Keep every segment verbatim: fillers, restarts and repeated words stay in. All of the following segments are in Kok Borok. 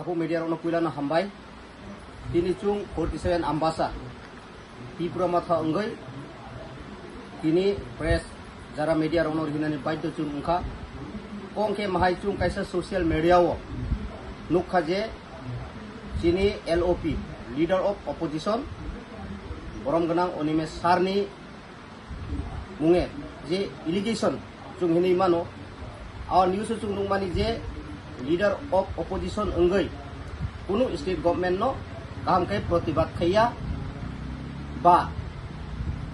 Takhuk media rokno puilano hambai. Tini chwng forty seven Ambasa Tipra Motha wngwi tini press jara media rokno rihinani baidhyo chwng wngkha. Kong khe mahai chwng kaisa social media o nukha je chini L O P, Leader of Opposition, borom gwnang Animesh sir ni munge je allegation chwng hinwi mano, a news o chwng nukmani je leader of opposition wngwi kunu state government no kaham khe protibad khaiya ba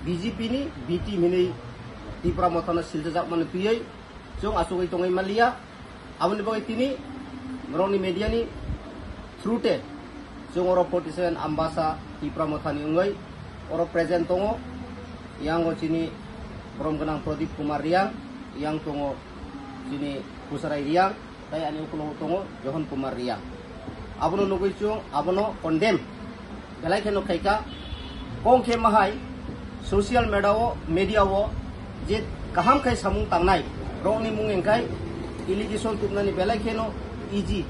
B J P ni B team hinwi Tipra Motha no siljajak mani twiwi chwng achugwi tongwi manliya. Aboni bagwi tini borokni media ni through te chwng oro forty seven Ambasa Tipra Motha ni wngwi oro present tongo. Yang o chini borom gwnang Pradip Kumar Riang, yang tongo chini Pusarai Riang, tai ani ukulo tongo Johon Kumar Riang. Abono nugwi chwng abono condemn belai kheno khaikha. Kong khe mahai social media o, media o je kaham khai samung tangnai rokni mung engkhai allegation tubnani belai kheno easy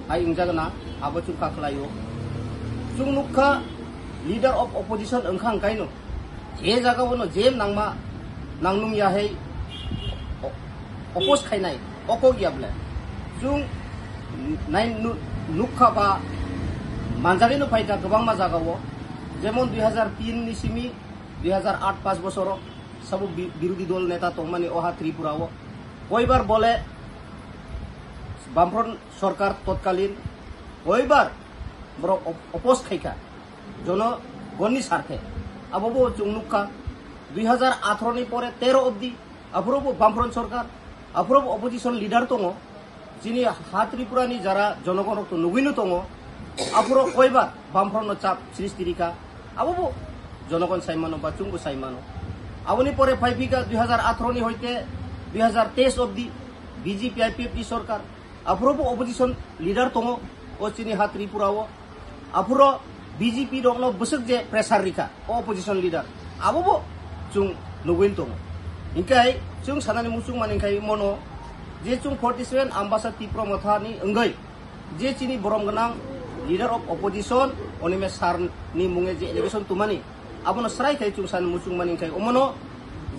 hai wngjagna, abo chwng kha khlaio. Chwng nukha leader of opposition wngkha wngkaino je jaga o no je nangma nangnung ya hai o-, oppose khainai, okok ya bole. Chwng nai nu-, nukha ba manjagwi no phaikha kwbangma jaga o, jemon dui hazar tin ni simi dui hazar aat pas bosoro sabo bi-, birodhi dol neta tongmani oha Tripura o koibar bole Bamfront sorkar totkalin koibar borok op-, oppose khaikha jonogonni sarthe. Abo bo chwng nukha dui hazar atharo ni pore tero obdi, aphuru bo Bamfront sorkar, aphuru bo opposition leader tongo. Chini ha Tripura ni jara jonogon rok to nugwino tongo, aphuru koibar Bamfront no chap srishti rikha, abo bo jonogon saimano ba chwngbo saimano. Aboni pore phaiphikha dui hazar atharo ni hoite dui hazar teis obdi B J P I P F T sorkar, aphuru bo opposition leader tongo o chini ha Tripura o. Aphuru B J P rokno bwswk je pressure rikha o opposition leader, abo bo chwng nugwi tongo. Hinkhe chwng sanani muchung mani khai mono je chwng forty seven Ambasa Tipra Motha ni wngwi je chini borom gwnang leader of opposition Animesh sir ni munge je allegation tumani, abono srai khai chwng sanani muchung mani khai omono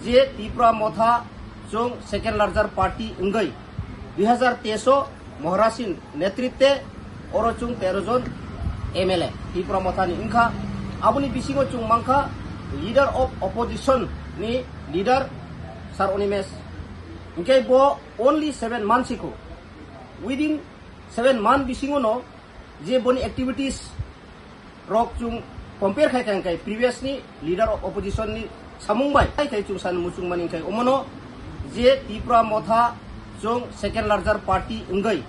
je Tipra Motha chwng second larger party wngwi dui hazar teis o Moharasin netritwe oro chwng tero jon M L A Tipra Motha ni wngkha. Aboni bisingo chwng mankha leader of opposition ni leader Sir Animesh. Hinkhe bo only seven months ikho, within seven month bisingo no je boni activities rok chwng compare khai kha, khai previous ni leader of opposition ni samung bai khai, khai chwng san muchung mani khai omono je Tipra Motha chwng second larger party wngwi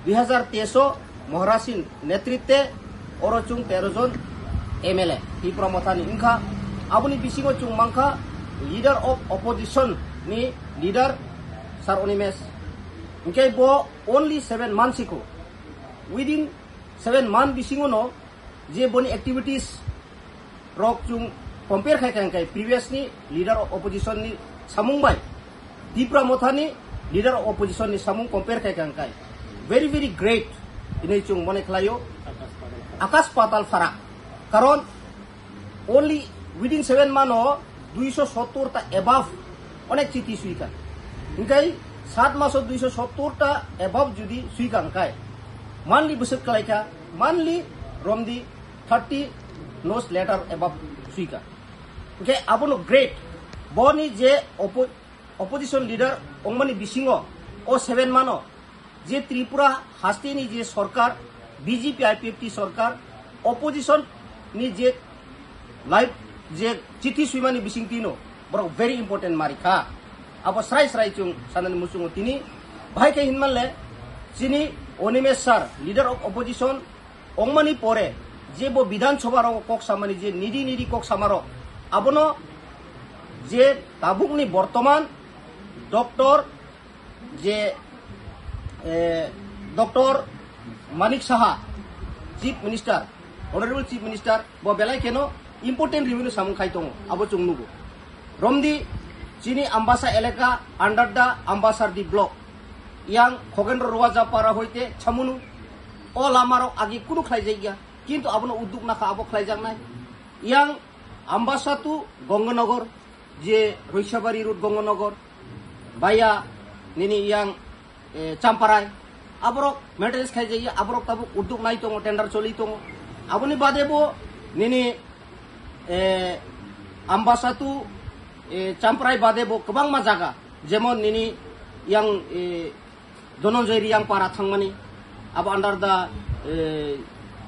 dui hazar teis o Moharasin netritwe oro chwng tero jon M L A Tipra Motha ni wngkha. Aboni bisingo chwng mankha leader of opposition ni leader Sir Animesh. Hinkhe bo only seven months ikho, within seven month bisingo no je boni activities rok chwng compare khai kha, khai previous ni leader of opposition ni samung bai Tipra Motha ni leader of opposition ni samung compare khai kha, khai very very great hinwi chwng mone khlaio. Akas patal farak, karon only within seven month o duiso sottor ta above onek chiti suikha. Hinkhe sat maso duiso sottor ta above jodi suikha hinkhe monthly bwswk khlaikha, monthly romdi thirty no's letter above suikha. Hinkhe abono great, boni je oppo-, opposition leader wngmani bisingo o seven month o je Tripura hasteni je sorkar, B J P I P F T sorkar, opposition ni je live je chithi swimani bisingtwi no borok very important mari kha. Abo srai srai chwng sanani muchungo tini bahai khe hinmanle chini Animesh sir, leader of opposition, ongmani pore je bo Bidhan Sabha rok kok samani je nidi nidi kok samarok, abono je tabukni bortoman Doctor je, eh, Doctor Manik Saha, Chief Minister, Honorable Chief Minister, bo belai kheno important revenue samung khai tongo, abo chwng nugo. Romdi chini Ambasa elaka under the Ambasardi block, yang Khogendro Ruaja para hoite Chamunu, O lamarok agi kunu khlaijakya, kintu abono udduk nakha abo khlaijaknai. Yang Ambasa to Ganganagar, je Roisabari road Ganganagar, baya nini yang, eh, Champarai, aborok maintenance khaijakya, aborok tabuk udduk nai tongo, tender choli tongo. Aboni bade bo nini, eh, Ambasa to, eh, Champarai bade bo kwbangma jaga, jemon nini yang, eh, Dhananjay Reang para thangmani, abo under the, eh,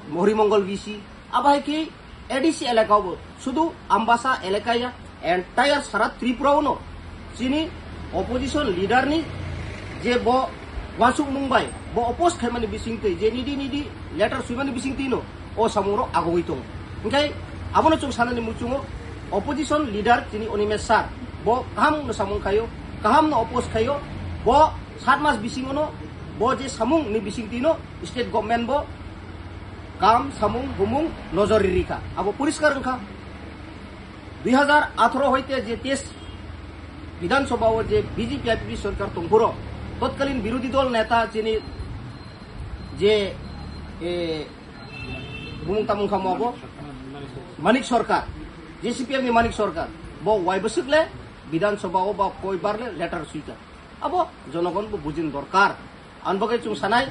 Mohri Mongol V C, abo hai khe A D C elaka bo, sudu Ambasa elaka ya, entire sara Tripura ono chini opposition leader ni je bo wansuk mung bai, bo oppose khaimani bising twi, je nidi nidi letter swimani bising twi no, o samung rok agogwi tongo. Hingkhai abono chwng sanani muchungo, opposition leader chini Animesh sir, bo kaham no samung khaio, kaham no oppose khaio, bo sat mas bisingo no, bo je samung ni bising twi no state government bo kam samung humung nojor riri kha, abo poriskar wngkha. Dui hajar atharo hoite je teis Bidhan Sabha o je B J P I P P sorkar tongphuru, totkalin birodhi dol neta chini je, eh, bumung tamung kha mo abo? Manik Sarkar, je C P M ni Manik Sarkar, bo wai bwswk le Bidhan Sabha o ba koi bar le letter sui kha. Abo jonogon bo bujin dorkar. Ang bagwi chwng sanai,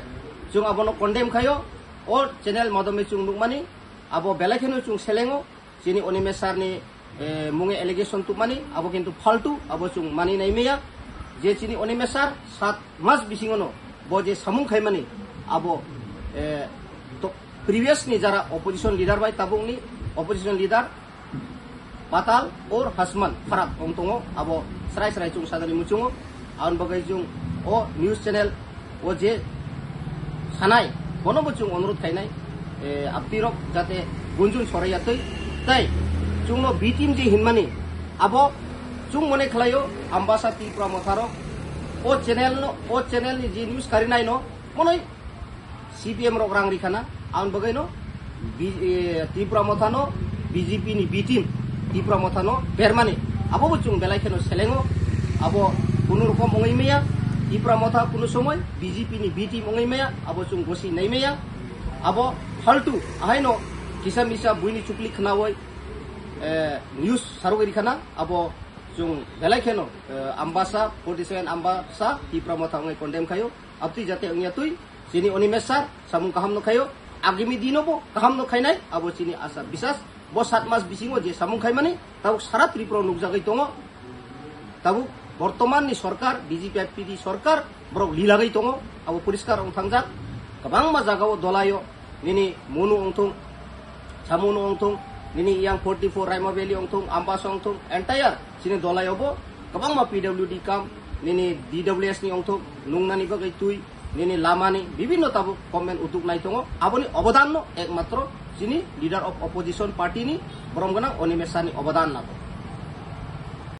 chwng abono condemn khaio, o channel madome chwng nukmani, abo belai kheno chwng selengo, chini Animesh sir ni, eh, munge allegation tubmani, abo kintu faltu, abo chwng mani nai maya, je chini Animesh sir sat mas bisingono bo je samung khaimani, abo, eh, to previous ni jara opposition leader bai tabukni opposition leader Patal or Hasman farak wng tongo, abo srai srai chwng sajani muchungo. Aboni bagwi chwng o news channel o je sanai, bono bo chwng onurodh khainai, eh, aptirok jate gunjun soraiya twi. Tai chwngno B team je hinmani, abo chwng mone khlaio Ambasa Tipra Motharok o channel no, o channel ni je news karinai no, monoi C P M rok rang rikhana, ang bagwi no B-, eh, Tipra Motha no B J P ni B team, Tipra Motha no bermani. Abo bo chwng belai kheno selengo, abo kunu rokom wngwi maya, Tipra Motha kunu somoi B J P ni B team wngwi maya, abo chwng gosi nai maya, abo faltu, ahaino kisa misa buini chukli khnawi, eh, news sarwi rikhana, abo chwng belai kheno, eh, Ambasa, forty seven Ambasa, Tipra Motha wngwi condemn khaio, abtwi jate wngya twi, chini Animesh sir, samung kaham no khaio, agimi dino bo kaham no khainai, abo chini asa bisas, bo sat mas bisingo je samung khaimani, tabuk sara Tripura nukjagwi tongo, tabuk bortoman ni sorkar, B J P I P P ni sorkar, borok lilagwi tongo, abo poriskar wng thangjak, kwbangma jagao dolaio, nini Monu wngthung, Samunu wngthung, nini yang forty four Raima Valley wngthung, Ambasa wngthung, entire chini dolaio bo kwbangma P W D kam, nini D W S ni wngthung, nungnani bagwi twi, nini lamani bibinno tabuk government utuk nai tongo. Aboni obodan no ekmatro chini leader of opposition party ni borom gwnang Animesh sir ni obodan lago.